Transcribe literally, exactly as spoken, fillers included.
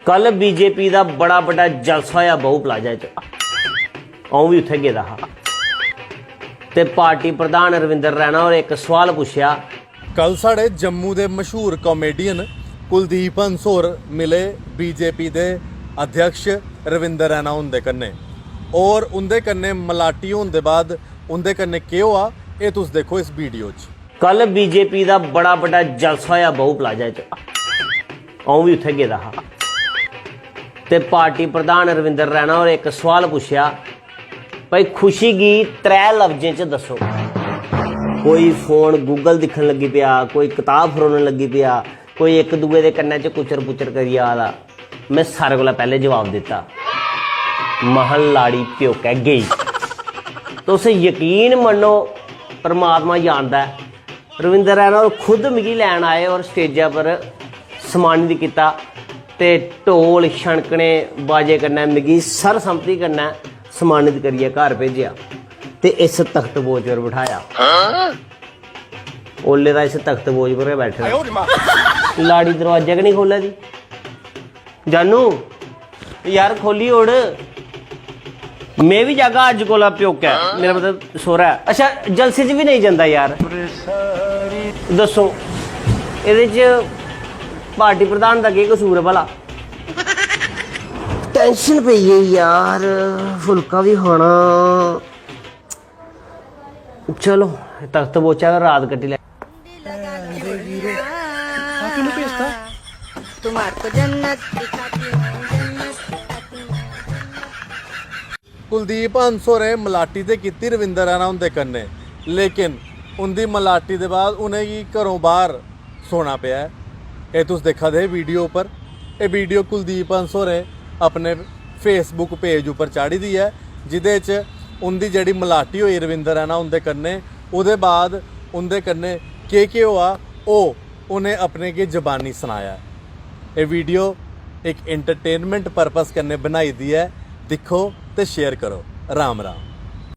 कल बीजेपी दा बड़ा बड्डा जलसा होया बहू प्लाजा च। अ'ऊं बी उत्थै गेदा हा। ते पार्टी प्रधान रविंदर रैना होरें इक सोआल पुच्छेआ। कल साढ़े जम्मू दे मशहूर कॉमेडियन कुलदीप हंस होर मिले बीजेपी दे अध्यक्ष रविंदर रैना हुंदे कन्नै, और उं'दे कन्नै मलाटी होने दे बाद उं'दे कन्नै केह् होआ, एह् तुस देखो इस वीडियो च। कल बीजेपी दा बड़ा बड्डा जलसा होया बहू प्लाजा च। अ'ऊं बी उत्थै गेदा हा। ते पार्टी प्रधान रविंदर रैना होरें इक सोआल पुच्छेआ, भाई, खुशी गी त्रै लफ्जें च दस्सो। कोई फोन Google दिक्खन लगी पेआ, कोई कताब फरोलन लगी पेआ, कोई इक दूए दे कन्नै च कुचर पुचर करी जा दा। में सारे कोला पैह्ले जवाब दित्ता, महां, लाड़ी प्योकै गेई। तुस यकीन मन्नो, परमात्मा जानदा ऐ, रविंदर रैना होर खुद मिगी लैन आए और स्टेजै पर सम्मानित कीता। ते ढोल छनकने बाजे कन्नै मिगी सर्वसम्मति कन्नै सम्मानित करियै घर भेजेआ ते इस तख्तपोश पर बठाया। ओल्ले दा इस तख्तपोश पर गै बैठे दा। लाड़ी दरोआजा गै निं खोह्ल्लै दी। जानू, यार, खोह्ल्ली ओड़। में बी जागा अज्ज कोला प्योकै, मेरा मतलब सौह्रा ऐ। अच्छा, जलसे च बी नेईं जंदा यार। दस्सो, एह्दे च पार्टी प्रधान दा केह् कसूर ऐ भला? टैंशन पेई गेई यार, फुल्का बी खाना। चलो, तख्तपोशा पर रात कट्टी लै। तुम्हारे को जन्नत दिखाती हूँ, जन्नत दिखाती हूँ। कुलदीप हंस होरें मलाटी ते कीती रविंदर रैना हुंदे कन्नै, लेकिन उंदी मलाटी दे बाद उ'नेंगी घरों बाहर सोना पेआ ऐ। एह् तुस दिक्खा दे हे वीडियो उप्पर। एह् वीडियो कुलदीप हंस होरें अपने Facebook पेज उप्पर चाढ़ी दी ऐ, जिदे च उंदी जेह्ड़ी मलाटी होई रविंदर रैना उंदे कन्नै, ओह्दे बाद उंदे कन्नै केह् केह् होआ, ओह् उ'नें अपने गै जबानी सनाया ऐ। एह् वीडियो इक एंटरटेनमेंट पर्पस कन्नै बनाई दी ऐ। दिक्खो ते शेयर करो। राम राम।